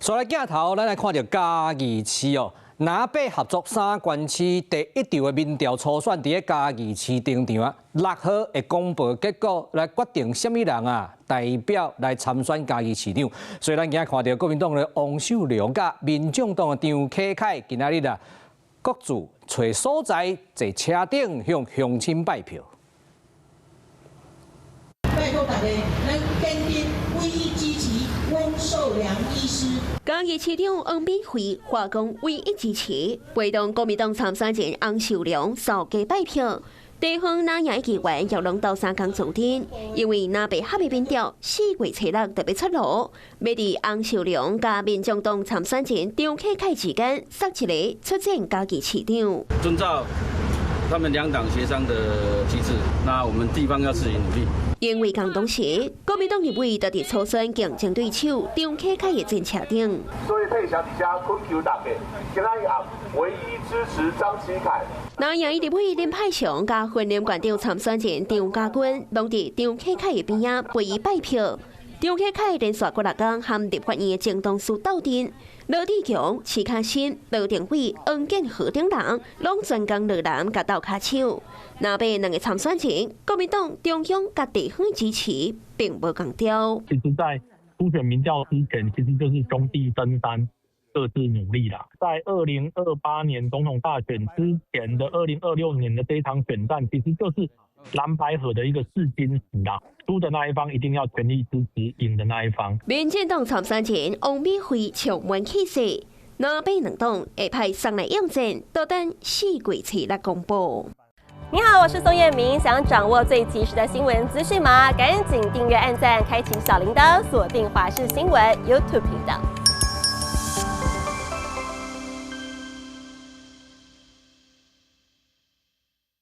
所來鏡頭，咱來看著嘉義市哦，藍白合作三縣市第一場的民調初選，佇咧嘉義市登場啊。6號會公布結果，來決定啥物人啊代表來參選嘉義市長。所以咱今仔看著國民黨的王壽良佮民眾黨的張啟楷，今仔日啊各自揣所在坐車頂向鄉親拜票。拜託大家，咱堅定唯一支持翁壽良醫師。嘉義市長黃敏惠話講唯一支持，陪同國民黨參選人翁壽良掃街拜票。地方藍營議員也攏鬥相共助陣，因為藍白合的民調4月初6特別出爐，欲佇翁壽良佮民眾黨參選人張啟楷之間，殺一个出戰嘉義市長。遵照他們兩黨協商的機制，那我們地方要自己努力。因為共同時，國民黨立委就佇初選競爭對手張啟楷的戰車頂。所以佩霞佇遮懇求大家，今仔日暗唯一支持張啟楷。藍營立委林派祥佮雲林縣長參選人張家軍，攏佇張啟楷的邊仔陪伊拜票。張啟楷連續幾若工和立法院的前同事鬥陣，羅智強、徐卡新、羅庭偉、黃建和等人，攏專工落南共鬥跤手。藍白兩个參選人，國民黨中央佮地方支持並無仝調。其實，在初選民調之前，其實就是兄弟登山，各自努力啦。在2028年總統大選之前的2026年的這一場選戰，其實就是藍白合的一個試金石啦。輸的那一方一定要全力支持贏的那一方。民進黨參選人王美惠充滿氣勢，藍白兩黨會派誰來應戰，都等4月初六公布。你好，我是宋燕明，想掌握最及時的新聞資訊嗎？趕緊訂閱、按讚、開啟小鈴鐺，鎖定華視新聞 YouTube 頻道。